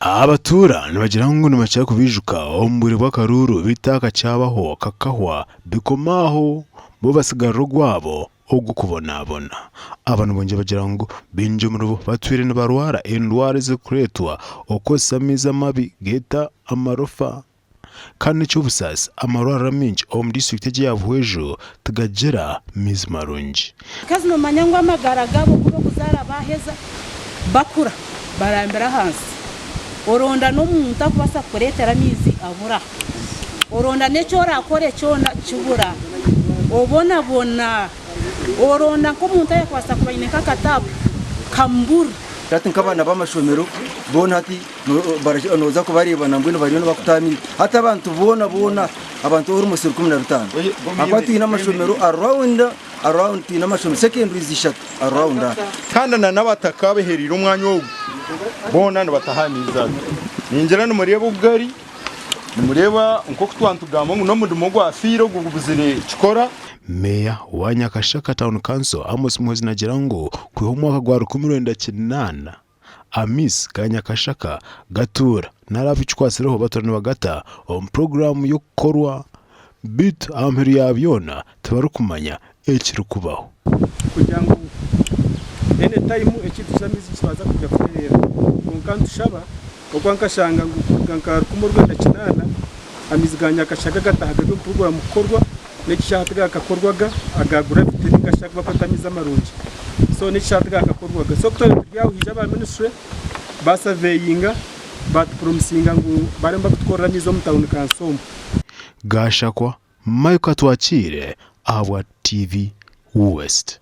Abatuura nibagira ngu nibakira kubijuka omu bwire bw'akaruuru beitu akakyabaho kakahwa bikoma aho bo batsigarira ogwabo ogw'okubonabona. Aba nibongyera bagira ngu baingi omuribo batwire nibarwara endwara ezirikureetwa okukozesa amaizi amabi geeta amarofa. Kandi n'eky'obusaasi amarwariro amaingi omu disiturikiti egi eya Buhweju tigagira maizi marungi. Abakazi nomanya ngu amagara gaabo oku barikuzaara baaheza bakura barambira ahansi. Oronda n'omuntu arikubaasa kukureetera amaizi abura. Oronda n'eki orakore kyona kibura. Obonabona. Oronda nk'omuntu ayakubaasa kuba aine nk'akataapu kamubura. Hati nk'abaana b'amashomero boona hati nooza kubareeba nambwenu bariyo nibakutaamiira. Hati abantu boona boona abantu almost 15 ahakuba twine amashomero around around twine amashomero secondaries ishatu around aha. Kandi na n'abataka abehereire omwanya ogu boona nibataha amaizi aga. Ningira nimureeba oku gari, nimureeba nk'oku twaba nitugamba ngu n'omurimo ogwafiire ogu gubuzire kikora. Meeya wa Nyakashaka Town Council, Amos Muhwezi nagira ngu kwiha omwaka gwa 1980, amaizi ga Nyakashaka gatuura nari abu kikwatsireho batuura nibagata omu puroguraamu y'okukorwa beitu aha muheru ya byona tibarikumanya ekirikubaho. Kugira ngu any time ekintu ky'amaizi nikibaasa kwija kutereera. Kwonka nitushaba ahabw'okuba nkashanga ngu kuruga nka 1980 amaizi ga Nyakashaka gataahaga gari omu puroguraamu kukorwa n'ekishaaha tigakakorwaga aga gravity ninga shi agu barikweta amaizi amarungi so n'ekishaaha tigakakorwaga. So ku twabaire turi aho haija aba minisitule baasaveyinga baatupromisinga ngu bariyo nibakutukorera amaizi omu tawuni kanso omu. Gashakwa Michael Atwakiire ahabwa TV West.